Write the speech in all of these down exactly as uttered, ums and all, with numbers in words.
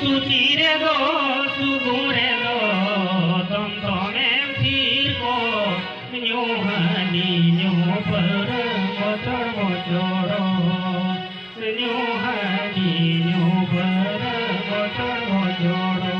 ᱥᱩᱪᱤ ᱨᱮᱫᱚ ᱥᱩᱜᱩᱢ ᱨᱮᱫᱚ ᱫᱚᱢ ᱫᱚᱢᱮᱢ ᱛᱷᱤᱨ ᱠᱚ, ᱧᱩ ᱦᱟᱺᱰᱤ ᱧᱩ ᱯᱟᱹᱣᱨᱟᱹ ᱢᱚᱪᱚᱲ ᱢᱚᱪᱚᱲᱚ, ᱧᱩ ᱦᱟᱺᱰᱤ ᱧᱩ ᱯᱟᱹᱣᱨᱟᱹ ᱢᱚᱪᱚᱲ ᱢᱚᱪᱚᱲᱚ᱾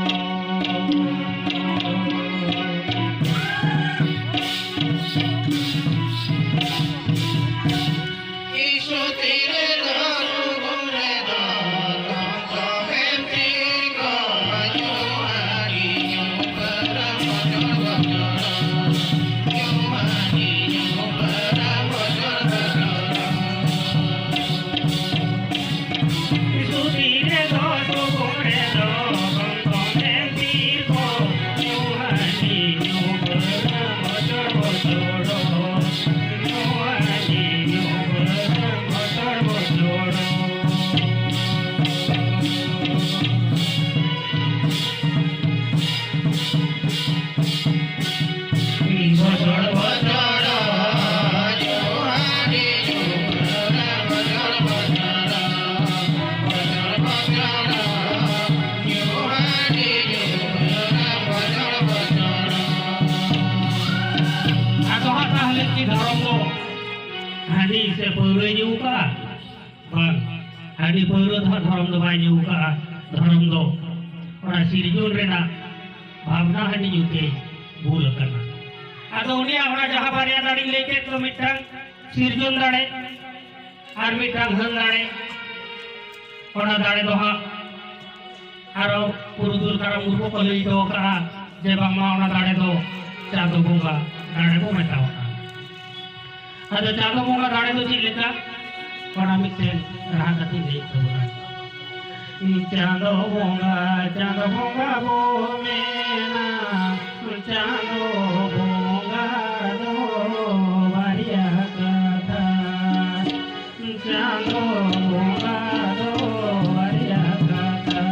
ᱟᱫᱚ ᱦᱟᱸᱜ ᱛᱟᱦᱞᱮ ᱠᱤ ᱫᱷᱚᱨᱚᱢ ᱫᱚ ᱦᱟᱺᱰᱤ ᱥᱮ ᱯᱟᱹᱣᱨᱟᱹᱭ ᱧᱩ ᱠᱟᱜᱼᱟ? ᱵᱟᱝ, ᱦᱟᱺᱰᱤ ᱯᱟᱹᱣᱨᱟᱹ ᱫᱚ ᱦᱟᱸᱜ ᱫᱷᱚᱨᱚᱢ ᱫᱚ ᱵᱟᱭ ᱧᱩ ᱠᱟᱜᱼᱟ᱾ ᱫᱷᱚᱨᱚᱢ ᱫᱚ ᱚᱱᱟ ᱥᱤᱨᱡᱚᱱ ᱨᱮᱱᱟᱜ ᱵᱷᱟᱵᱽᱱᱟ ᱦᱟᱺᱰᱤ ᱧᱩ ᱛᱮᱭ ᱵᱩᱞ ᱟᱠᱟᱱᱟ᱾ ᱟᱫᱚ ᱩᱱᱤᱭᱟᱜ ᱚᱱᱟ ᱡᱟᱦᱟᱸ ᱵᱟᱨᱭᱟ ᱫᱟᱲᱮᱧ ᱞᱟᱹᱭ ᱠᱮᱫ ᱫᱚ, ᱢᱤᱫᱴᱟᱝ ᱥᱤᱨᱡᱚᱱ ᱫᱟᱲᱮ ᱟᱨ ᱢᱤᱫᱴᱟᱝ ᱦᱟᱹᱱ ᱫᱟᱲᱮ, ᱚᱱᱟ ᱫᱟᱲᱮ ᱫᱚ ᱦᱟᱸᱜ ᱟᱨᱚ ᱯᱩᱨᱩᱫᱷᱩᱞ ᱠᱟᱨᱟᱢ ᱜᱩᱨᱩ ᱠᱚ ᱞᱟᱹᱭ ᱦᱚᱴᱚ ᱠᱟᱜᱼᱟ ᱡᱮ ᱵᱟᱝᱢᱟ ᱚᱱᱟ ᱫᱟᱲᱮ ᱫᱚ ᱪᱟᱸᱫᱚ ᱵᱚᱸᱜᱟ ᱫᱟᱲᱮ ᱵᱚ ᱢᱮᱛᱟᱣᱟᱜᱼᱟ᱾ ᱟᱫᱚ ᱪᱟᱸᱫᱚ ᱵᱚᱸᱜᱟ ᱫᱟᱲᱮ ᱫᱚ ᱪᱮᱫ ᱞᱮᱠᱟ? ᱚᱱᱟ ᱢᱤᱫᱴᱮᱱ ᱨᱟᱦᱟ ᱠᱟᱛᱮᱧ ᱞᱟᱹᱭᱮᱫ ᱛᱟᱵᱚᱱᱟ᱾ ᱪᱟᱸᱫᱚ ᱵᱚᱸᱜᱟ, ᱪᱟᱸᱫᱚ ᱵᱚᱸᱜᱟ ᱵᱚ ᱢᱮᱱᱟ, ᱪᱟᱸᱫᱚ ᱵᱚᱸᱜᱟ ᱫᱚ ᱵᱟᱨᱭᱟ ᱠᱟᱛᱷᱟ᱾ ᱪᱟᱸᱫᱚ ᱵᱚᱸᱜᱟ ᱫᱚ ᱵᱟᱨᱭᱟ ᱠᱟᱛᱷᱟ᱾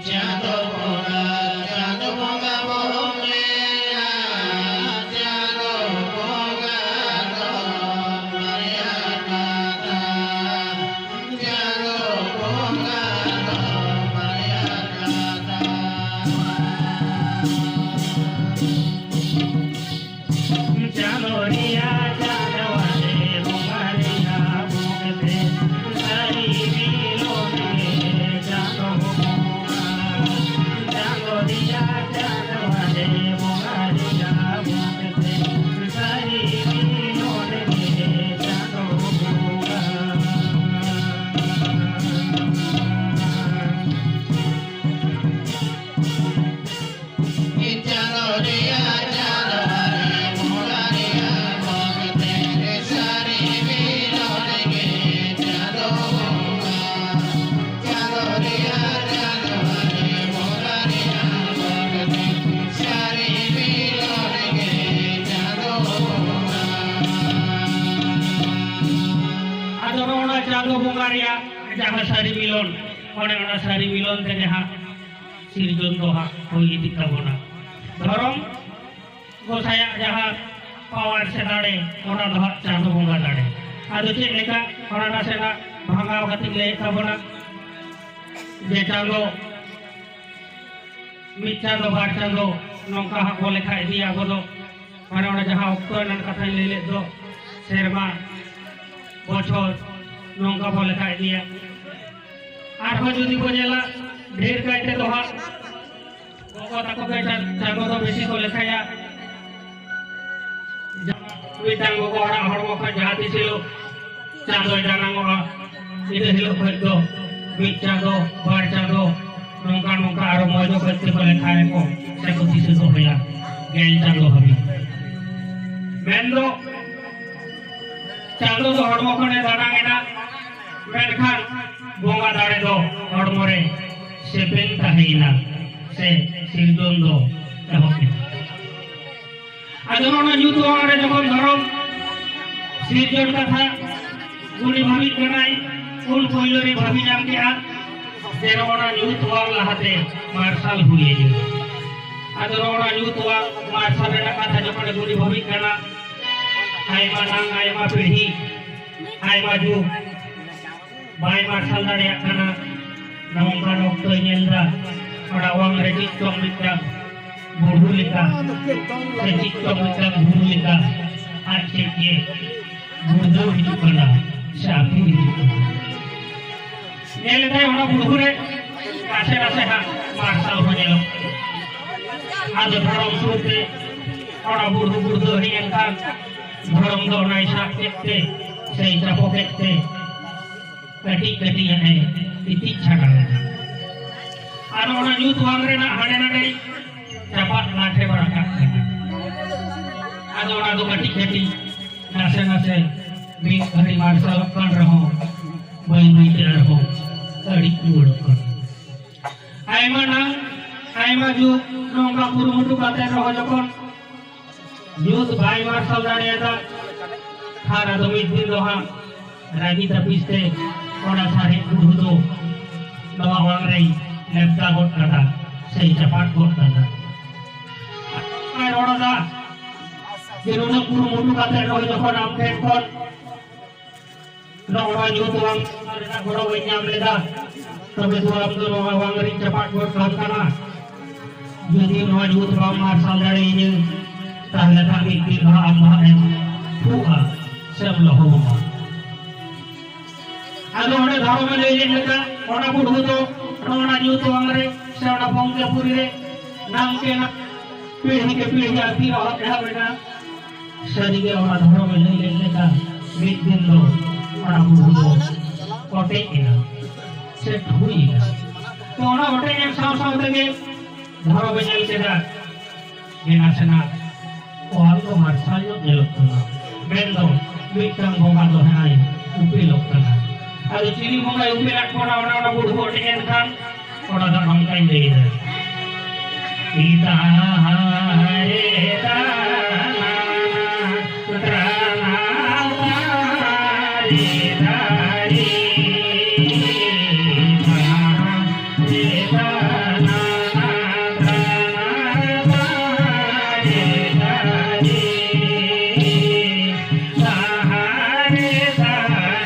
ᱪᱟᱸᱫᱚ ᱵᱚᱸᱜᱟ, ᱪᱟᱸᱫᱚ ᱵᱚᱸᱜᱟ ᱵᱚ ᱢᱮᱱᱟ, ᱪᱟᱸᱫᱚ ᱵᱚᱸᱜᱟ ᱫᱚ ᱪᱟᱸᱫᱚ ᱵᱚᱸᱜᱟ ᱨᱮᱭᱟᱜ ᱡᱟᱦᱟᱸ ᱥᱟᱹᱨᱤ ᱢᱤᱞᱚᱱ, ᱚᱱᱮ ᱚᱱᱟ ᱥᱟᱹᱨᱤ ᱢᱤᱞᱚᱱ ᱛᱮ ᱡᱟᱦᱟᱸ ᱥᱤᱨᱡᱚᱱ ᱫᱚ ᱦᱟᱸᱜ ᱦᱩᱭ ᱤᱫᱤᱜ ᱛᱟᱵᱚᱱᱟ᱾ ᱫᱷᱚᱨᱚᱢ ᱜᱚᱸᱥᱟᱭᱟᱜ ᱡᱟᱦᱟᱸ ᱯᱟᱣᱟᱨ ᱥᱮ ᱫᱟᱲᱮ, ᱚᱱᱟ ᱫᱚ ᱦᱟᱸᱜ ᱪᱟᱸᱫᱚ ᱵᱚᱸᱜᱟ ᱫᱟᱲᱮ᱾ ᱟᱫᱚ ᱪᱮᱫ ᱞᱮᱠᱟ, ᱚᱱᱟ ᱱᱟᱥᱮᱱᱟᱜ ᱵᱷᱟᱜᱟᱣ ᱠᱟᱛᱮᱧ ᱞᱟᱹᱭᱮᱫ ᱛᱟᱵᱚᱱᱟ ᱡᱮ ᱪᱟᱸᱫᱚ ᱢᱤᱫ ᱪᱟᱸᱫᱚ, ᱵᱟᱨ ᱪᱟᱸᱫᱚ, ᱱᱚᱝᱠᱟ ᱦᱟᱸᱜ ᱵᱚ ᱞᱮᱠᱷᱟ ᱤᱫᱤᱭᱟ ᱟᱵᱚ ᱫᱚ᱾ ᱢᱟᱱᱮ ᱚᱱᱟ ᱡᱟᱦᱟᱸ ᱚᱠᱛᱚ ᱨᱮᱱᱟᱜ ᱠᱟᱛᱷᱟᱧ ᱞᱟᱹᱭ ᱞᱮᱫ ᱫᱚ, ᱥᱮᱨᱢᱟ, ᱵᱚᱪᱷᱚᱨ, ᱱᱚᱝᱠᱟ ᱵᱚ ᱞᱮᱠᱷᱟ ᱤᱫᱤᱭᱟ᱾ ᱟᱨᱦᱚᱸ ᱡᱩᱫᱤ ᱵᱚ ᱧᱮᱞᱟ, ᱰᱷᱮᱨ ᱠᱟᱭ ᱛᱮᱫᱚ ᱦᱟᱸᱜ ᱜᱚᱜᱚ ᱛᱟᱠᱚ ᱜᱮ ᱪᱟ-, ᱪᱟᱸᱫᱚ ᱫᱚ ᱵᱮᱥᱤ ᱠᱚ ᱞᱮᱠᱷᱟᱭᱟ᱾ ᱢᱤᱫᱴᱟᱝ ᱜᱚᱜᱚ ᱦᱚᱲᱟᱜ ᱦᱚᱲᱢᱚ ᱠᱷᱚᱱ ᱡᱟᱦᱟᱸ ᱛᱤᱥ ᱦᱤᱞᱳᱜ ᱪᱟᱸᱫᱚᱭ ᱫᱟᱱᱟᱝᱚᱜᱼᱟ, ᱤᱱᱟᱹ ᱦᱤᱞᱳᱜ ᱠᱷᱚᱱ ᱫᱚ ᱢᱤᱫ ᱪᱟᱸᱫᱚ, ᱵᱟᱨ ᱪᱟᱸᱫᱚ, ᱱᱚᱝᱠᱟ ᱱᱚᱝᱠᱟ ᱟᱨᱚ ᱢᱚᱡᱽ ᱚᱠᱚᱡ ᱛᱮᱠᱚ ᱞᱮᱠᱷᱟᱭᱟᱠᱚ ᱥᱮᱠᱚ ᱫᱤᱥᱟᱹ ᱫᱚᱦᱚᱭᱟ ᱜᱮᱞ ᱪᱟᱸᱫᱚ ᱦᱟᱹᱵᱤᱡ᱾ ᱢᱮᱱᱫᱚ ᱪᱟᱸᱫᱚ ᱫᱚ ᱦᱚᱲᱢᱚ ᱠᱷᱚᱱᱮ ᱫᱟᱱᱟᱝ ᱮᱱᱟ, ᱢᱮᱱᱠᱷᱟᱱ ᱵᱚᱸᱜᱟ ᱫᱟᱲᱮ ᱫᱚ ᱦᱚᱲᱢᱚ ᱨᱮ ᱥᱮᱯᱮᱧ ᱛᱟᱦᱮᱸᱭᱮᱱᱟ ᱥᱮ ᱥᱤᱨᱡᱚᱱ ᱫᱚ ᱮᱦᱚᱵ ᱮᱱᱟ᱾ ᱟᱫᱚ ᱱᱚᱜᱼᱚ ᱱᱚᱣᱟ ᱧᱩᱛ ᱚᱲᱟᱜ ᱨᱮ ᱡᱚᱠᱷᱚᱱ ᱫᱷᱚᱨᱚᱢ ᱥᱤᱨᱡᱚᱱ ᱠᱟᱛᱷᱟ ᱩᱱᱤ ᱵᱷᱟᱹᱵᱤᱜ ᱠᱟᱱᱟᱭ, ᱩᱱ ᱯᱳᱭᱞᱳ ᱨᱮ ᱵᱷᱟᱹᱵᱤ ᱧᱟᱢ ᱠᱮᱜᱼᱟ ᱡᱮ ᱱᱚᱜᱼᱚ ᱱᱚᱣᱟ ᱧᱩᱛ ᱚᱲᱟᱜ ᱞᱟᱦᱟᱛᱮ ᱢᱟᱨᱥᱟᱞ ᱦᱩᱭ ᱟᱹᱧᱟ᱾ ᱟᱫᱚ ᱱᱚᱜᱼᱚ ᱱᱚᱣᱟ ᱧᱩᱛ ᱚᱲᱟᱜ ᱢᱟᱨᱥᱟᱞ ᱨᱮᱱᱟᱜ ᱠᱟᱛᱷᱟ ᱡᱚᱠᱷᱚᱱ ᱩᱱᱤ ᱵᱷᱟᱹᱵᱤᱜ ᱠᱟᱱᱟ, ᱟᱭᱢᱟ ᱱᱟᱝ, ᱟᱭᱢᱟ ᱯᱤᱲᱦᱤ, ᱟᱭᱢᱟ ᱡᱩᱜᱽ ᱵᱟᱭ ᱢᱟᱨᱥᱟᱞ ᱫᱟᱲᱮᱭᱟᱜ ᱠᱟᱱᱟ᱾ ᱱᱚᱝᱠᱟᱱ ᱚᱠᱛᱚᱭ ᱧᱮᱞ ᱮᱫᱟ, ᱚᱱᱟ ᱚᱣᱟᱝ ᱨᱮ ᱪᱮᱫ ᱪᱚᱝ ᱢᱤᱫᱴᱟᱝ ᱵᱩᱨᱩ ᱞᱮᱠᱟ, ᱥᱮ ᱪᱮᱫ ᱪᱚᱝ ᱢᱤᱫᱴᱟᱝ ᱵᱩᱨᱩ ᱞᱮᱠᱟ ᱟᱡ ᱪᱮᱫ ᱜᱮ ᱜᱩᱲᱫᱟᱹᱣ ᱦᱤᱡᱩᱜ ᱠᱟᱱᱟ, ᱥᱮ ᱟᱹᱛᱩ ᱦᱤᱡᱩᱜ ᱠᱟᱱᱟ᱾ ᱧᱮᱞ ᱮᱫᱟᱭ ᱚᱱᱟ ᱵᱩᱨᱩ ᱨᱮ ᱱᱟᱥᱮ ᱱᱟᱥᱮ ᱦᱟᱸᱜ ᱢᱟᱨᱥᱟᱞ ᱦᱚᱸ ᱧᱮᱞᱚᱜ ᱠᱟᱱᱟ᱾ ᱟᱫᱚ ᱫᱷᱚᱨᱚᱢ ᱥᱩᱨ ᱛᱮ ᱚᱱᱟ ᱵᱩᱨᱩ ᱜᱩᱲᱫᱟᱹᱣ ᱦᱮᱡ ᱮᱱ ᱠᱷᱟᱱ ᱫᱷᱚᱨᱚᱢ ᱫᱚ ᱚᱱᱟᱭ ᱥᱟᱵ ᱠᱮᱫ ᱛᱮ, ᱥᱮᱭ ᱪᱟᱯᱚ ᱠᱮᱫ ᱛᱮ, ᱠᱟᱹᱴᱤᱡ ᱠᱟᱹᱴᱤᱡ ᱟᱜ ᱮ ᱤᱛᱤᱡ ᱪᱷᱟᱰᱟᱣ ᱮᱫᱟ᱾ ᱟᱨ ᱚᱱᱟ ᱧᱩᱛ ᱚᱣᱟᱝ ᱨᱮᱱᱟᱜ ᱦᱟᱸᱰᱮ ᱱᱟᱰᱮ ᱪᱟᱯᱟᱫ ᱞᱟᱴᱷᱮ ᱵᱟᱲᱟ ᱠᱟᱜ ᱠᱟᱱᱟ᱾ ᱟᱫᱚ ᱚᱱᱟ ᱫᱚ ᱠᱟᱹᱴᱤᱡ ᱠᱟᱹᱴᱤᱡ, ᱱᱟᱥᱮ ᱱᱟᱥᱮ, ᱢᱤᱫ ᱜᱷᱟᱹᱲᱤ ᱢᱟᱨᱥᱟᱞᱚᱜ ᱠᱟᱱ ᱨᱮᱦᱚᱸ ᱵᱟᱹᱭ ᱵᱟᱹᱭ ᱛᱮ ᱟᱨᱦᱚᱸ ᱟᱹᱲᱤᱡ ᱨᱩᱣᱟᱹᱲᱚᱜ ᱠᱟᱱᱟ᱾ ᱟᱭᱢᱟ ᱱᱟᱝ, ᱟᱭᱢᱟ ᱡᱩᱜᱽ ᱱᱚᱝᱠᱟ ᱠᱩᱨᱩᱢᱩᱴᱩ ᱠᱟᱛᱮ ᱨᱮᱦᱚᱸ ᱡᱚᱠᱷᱚᱱ ᱧᱩᱛ ᱵᱟᱭ ᱢᱟᱨᱥᱟᱞ ᱫᱟᱲᱮᱭᱟᱫᱟ, ᱠᱷᱟᱱ ᱟᱫᱚ ᱢᱤᱫ ᱫᱤᱱ ᱫᱚ ᱦᱟᱸᱜ ᱨᱟᱹᱜᱤ ᱛᱟᱹᱯᱤᱥ ᱛᱮ ᱚᱱᱟ ᱥᱟᱨᱮᱡ ᱵᱩᱲᱦᱩ ᱫᱚ ᱱᱚᱣᱟ ᱚᱲᱟᱜ ᱨᱮᱭ ᱞᱮᱯᱴᱟ ᱜᱚᱫ ᱠᱟᱫᱟ, ᱥᱮᱭ ᱪᱟᱯᱟᱫ ᱜᱚᱫ ᱠᱟᱫᱟ᱾ ᱚᱱᱟᱭ ᱨᱚᱲ ᱮᱫᱟ ᱡᱮ, "ᱱᱩᱱᱟᱹᱜ ᱠᱩᱨᱩᱢᱩᱴᱩ ᱠᱟᱛᱮ ᱱᱚᱜᱼᱚᱭ ᱡᱚᱠᱷᱚᱱ ᱟᱢ ᱴᱷᱮᱱ ᱠᱷᱚᱱ ᱱᱚᱜᱼᱚ ᱱᱚᱣᱟ ᱧᱩᱛ ᱵᱟᱝ ᱨᱮᱱᱟᱜ ᱜᱚᱲᱚ ᱵᱟᱹᱧ ᱧᱟᱢ ᱞᱮᱫᱟ, ᱛᱚᱵᱮ ᱫᱚ ᱟᱢ ᱫᱚ ᱱᱚᱣᱟ ᱵᱟᱝ ᱨᱤᱧ ᱪᱟᱯᱟᱫ ᱜᱚᱫ ᱠᱟᱢ ᱠᱟᱱᱟ᱾ ᱡᱩᱫᱤ ᱱᱚᱣᱟ ᱧᱩᱛ ᱵᱟᱢ ᱢᱟᱨᱥᱟᱞ ᱫᱟᱲᱮᱭᱟᱹᱧᱟᱹ, ᱛᱟᱦᱞᱮ ᱠᱷᱟᱱ ᱢᱤᱫ ᱫᱤᱱ ᱫᱚ ᱟᱢ ᱫᱚ ᱦᱟᱸᱜ ᱮᱢ ᱯᱷᱩᱜᱼᱟ ᱥᱮᱢ ᱞᱚᱦᱚᱢᱚᱜᱼᱟ᱾" ᱟᱫᱚ ᱚᱸᱰᱮ ᱫᱷᱚᱨᱚᱢᱮ ᱞᱟᱹᱭ ᱞᱮᱫ ᱞᱮᱠᱟ, ᱚᱱᱟ ᱵᱩᱲᱦᱩ ᱫᱚ ᱱᱚᱜᱼᱚ ᱱᱟ ᱧᱩᱛ ᱵᱟᱝ ᱨᱮ ᱥᱮ ᱚᱱᱟ ᱵᱚᱝᱠᱮᱯᱩᱨᱤ ᱨᱮ ᱱᱟᱝᱠᱮ ᱱᱟ ᱯᱤᱲᱦᱤ ᱠᱮ ᱯᱤᱲᱦᱤ ᱟᱹᱛᱠᱤᱨ ᱮᱦᱚᱵ ᱮᱱᱟ᱾ ᱥᱟᱹᱨᱤᱜᱮ ᱚᱱᱟ ᱫᱷᱚᱨᱚᱢᱮ ᱞᱟᱹᱭ ᱞᱮᱫ ᱞᱮᱠᱟ ᱢᱤᱫ ᱫᱤᱱ ᱫᱚ ᱚᱱᱟ ᱵᱩᱲᱦᱩ ᱫᱚ ᱚᱴᱮᱡ ᱮᱱᱟ ᱥᱮ ᱴᱷᱩᱭ ᱮᱱᱟ᱾ ᱛᱚ ᱚᱱᱟ ᱚᱴᱮᱡ ᱮᱱ ᱥᱟᱶ ᱥᱟᱶ ᱛᱮᱜᱮ ᱫᱷᱚᱨᱚᱢᱮ ᱧᱮᱞ ᱠᱮᱫᱟ ᱡᱮ ᱱᱟᱥᱮᱱᱟᱜ ᱚᱣᱟᱞ ᱫᱚ ᱢᱟᱨᱥᱟᱞ ᱧᱚᱜ ᱧᱮᱞᱚᱜ ᱠᱟᱱᱟ, ᱢᱮᱱᱫᱚ ᱢᱤᱫᱴᱟᱝ ᱵᱚᱸᱜᱟ ᱫᱚ ᱦᱮᱱᱟᱭ ᱩᱯᱮᱞᱚᱜ ᱠᱟᱱᱟ᱾ ᱟᱫᱚ ᱪᱤᱞᱤ ᱵᱚᱸᱜᱟᱭ ᱩᱯᱮᱞᱟᱫ ᱵᱚᱱᱟ ᱚᱱᱟ, ᱚᱱᱟ ᱵᱩᱲᱦᱩ ᱚᱴᱮᱡ ᱮᱱ ᱠᱷᱟᱱ? ᱚᱱᱟ ᱫᱚ ᱱᱚᱝᱠᱟᱧ ᱞᱟᱹᱭᱫᱟ᱾ ᱤᱛᱟᱦᱟᱨᱮ ᱛᱟᱱᱟ ᱛᱨᱟᱱᱟ ᱛᱟᱨᱮ ᱛᱟᱨᱮ ᱛᱟᱱᱟ ᱛᱨᱟᱱᱟ ᱛᱟᱨᱮ ᱛᱟᱨᱮ ᱛᱟᱦᱟᱨᱮ ᱛᱟᱱᱟ